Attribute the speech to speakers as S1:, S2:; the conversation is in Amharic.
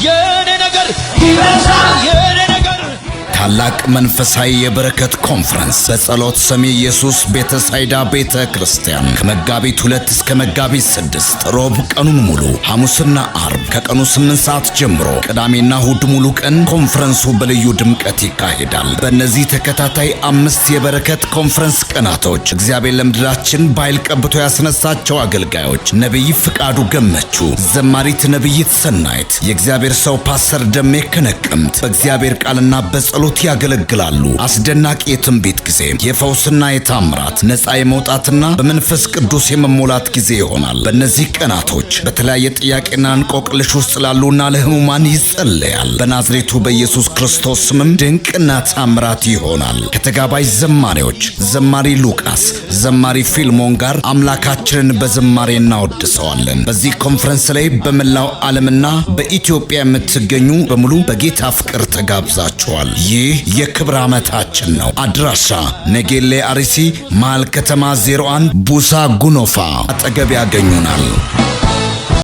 S1: የኔ ነገር ይበዛል። የኔ ነገር።
S2: ታላቅ መንፈሳዊ የበረከት ኮንፈረንስ በጸሎት ሰሚ ኢየሱስ ቤተሳይዳ ቤተ ክርስቲያን ከመጋቢት 2 እስከ መጋቢት 6፣ ሮብ ቀኑን ሙሉ፣ ሐሙስና አርብ ከቀኑ 8 ሰዓት ጀምሮ፣ ቅዳሜና እሁድ ሙሉ ቀን ኮንፈረንሱ በልዩ ድምቀት ይካሄዳል። በእነዚህ ተከታታይ 5 የበረከት ኮንፈረንስ ቀናቶች እግዚአብሔር ለምድራችን በኃይል ቀብቶ ያስነሳቸው አገልጋዮች ነቢይ ፍቃዱ ገመቹ፣ ዘማሪት ነቢይት ሰናይት፣ የእግዚአብሔር ሰው ፓስተር ደሜ ከነቀምት በእግዚአብሔር ቃልና በጸሎት ያገለግላሉ። አስደናቂ የትንቢት ጊዜ፣ የፈውስና የታምራት፣ ነፃ የመውጣትና በመንፈስ ቅዱስ የመሞላት ጊዜ ይሆናል። በእነዚህ ቀናቶች በተለያየ ጥያቄና እንቆቅልሽ ውስጥ ላሉና ለሕሙማን ይጸለያል። በናዝሬቱ በኢየሱስ ክርስቶስ ስምም ድንቅና ታምራት ይሆናል። ከተጋባዥ ዘማሪዎች ዘማሪ ሉቃስ፣ ዘማሪ ፊልሞን ጋር አምላካችንን በዝማሬ እናወድሰዋለን። በዚህ ኮንፈረንስ ላይ በመላው ዓለምና በኢትዮጵያ የምትገኙ በሙሉ በጌታ ፍቅር ተጋብዛችኋል። ይህ የክብር ዓመታችን ነው። አድራሻ ነጌሌ አርሲ መሃል ከተማ 01 ቡሳ ጉኖፋ አጠገብ ያገኙናል።